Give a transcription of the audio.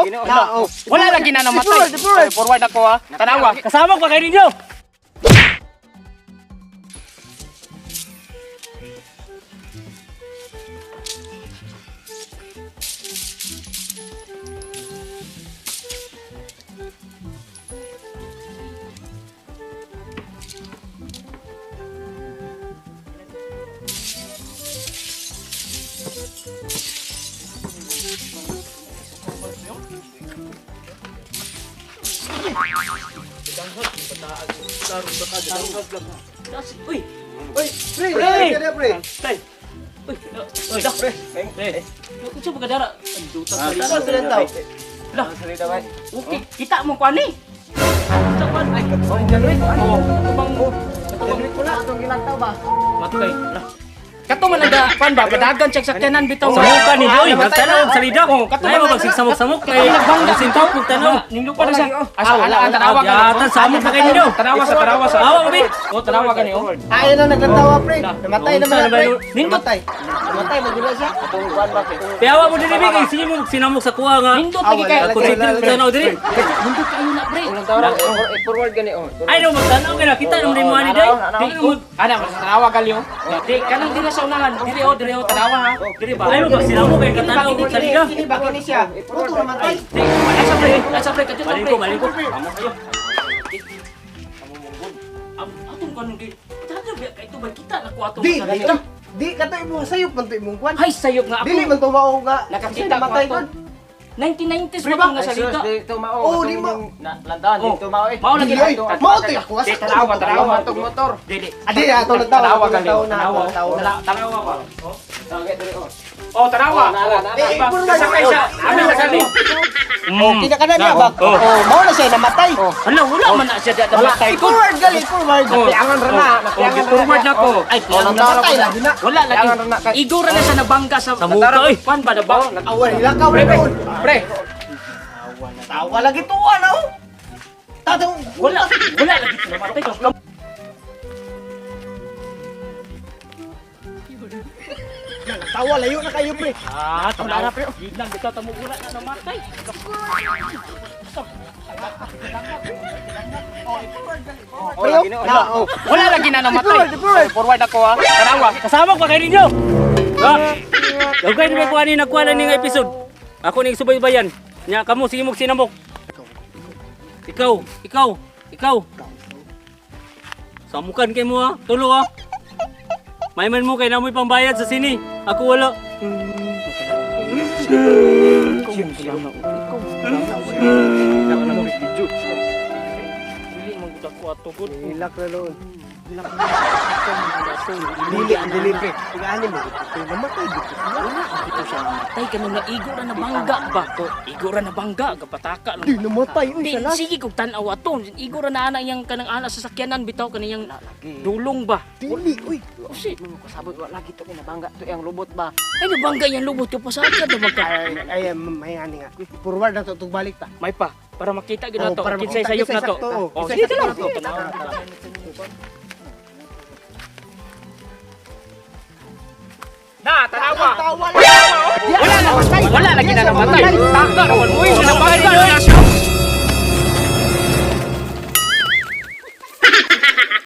oh. Na, oh. Wala lagi na namatay. Forward, forward. Forward ako ha. Tanawa. Kasama pa kayo ninyo. Uy, Uy, pre, pre, pre, pre. Tay. Uy, uy, pre. Pre. Unsa ba kadara? Ang duta sa Tama sila tao. Lah. Okay, kita mo kuan ni. Sa kuan ay. Oh, tubang Generate ko na atong gilantaw ba? Matay. Lah. Kato man naga kuan ba padagan check sakyanan bitaw. Samukan ni Joy, namatay nagtanaw na. og salida. Oh, kato Ay, man magsigsamok-samok kay nagbangga. sintok kog tanaw. Nindot pa na siya. Asa ala ang tanawa ka. Yata samok pa kayo ninyo. Tanawa sa tanawa sa. Awa bi. Oh, tanawa gani oh. Ay na naglantawa pre. Namatay Unsa naman na na ba pre. yun? Nindot. Namatay. Namatay man gud siya. Piawa mo diri bi kay sige mo sinamok sa kuha nga. Nindot lagi kay. Ah, wala, Concentrate wala, tanaw diri. Nindot kayo na pre. Forward gani oh. Ay no magtanaw kay nakita naman ni mo ani day. Di mo Ana, mas tanawa galyo. Di kanang dira sa unahan. Diri oh, diri oh, tanawa ha. Diri ba? Ay mo magsinamok kay katanaw og salida. Kini ba kini siya? Puto namatay. Di, asa pre, asa pre kadto pre. Maling ko, maling ko. Atong kanong kay. Tada ba kay ba kita na ko atong Di, sa dito. di kato imo sayop man to imong kwan. Hay sayop nga ako. Dili man to mao nga Nakakita ko namatay ato. gud. 1990s Pre pa ba? nga salita. Dito mao. Oh, di mo. Na lantawan Oh. dito mao eh. Mao lagi Di, ay, mao to ako. Di, tanawa, tanawa. Atong motor. Dili. Adi, ato lang tao, Tanawa ato lang gali. tao na, Tanawa. ato lang tao na. Tanawa ba? Tawag diri oh. Oh, tanawa. Eh, forward. Kasakay siya. Ano sa kali? Oh, kita ka na niya ba? Oh. Oh, mao na siya namatay. Hala, wala man na siya namatay ko. Forward gali, forward. Napiangan ra na, Oh, napiangan ra. forward na ko. Ay, Oh, Namatay lagi na. Wala lagi. Napiangan ra na kay. Igora na siya nabangga sa Sa muka, oy. Kwan ba na ba? Awan, ilakaw Pre, na pre. doon. Pre, Tawa lagi tuwa na oh. Tatong, wala wala lagi namatay. Tawa layo na kayo pre. Ah, tanawa pre. Ginang bitaw tamo wala na namatay. Pre, oh. Na, oh. Wala lagi na namatay. Forward, forward. Forward ako ha. Tanawa. Kasama pa kayo ninyo. Ha? Dugay ni ko ani nagkuha na ning episode. Ako ning subaybayan. Nya kamo sige mo sinamok. Ikaw, ikaw, ikaw. Samukan kay mo ha. Tulo ha. Mayman mo kay namoy pambayad sa sini. Ako wala. Dili man gud ako ato gud. Ilak na doon. Dili, ang dili pre. Pag-ani mo, pre, namatay dito. Wala dito siya namatay kanang naigo ra na bangga ba. Igo ra na bangga gapataka lang. Di namatay, uy, Di, sala. sige kog tan-aw ato. Igo ra na ana iyang kanang ana sa sakyanan bitaw kaniyang dulong ba. Dili, uy. Usi, Kasabot wa lagi to kinabangga to yang lubot ba. ay nabangga iyang lubot ko pasakad na magka. Ay, ay, may ani nga. Forward na to, balik ta. May pa para makita gyud Oh, nato para kinsay makita, sayop kinsay na to. sakto, oh. Oh, Kinsay sige lang. sakto na to. Tanawa. Na, tanawa. Tawa lang. Wala na, wala lagi na namatay. Taka rawan mo, nabangga na siya.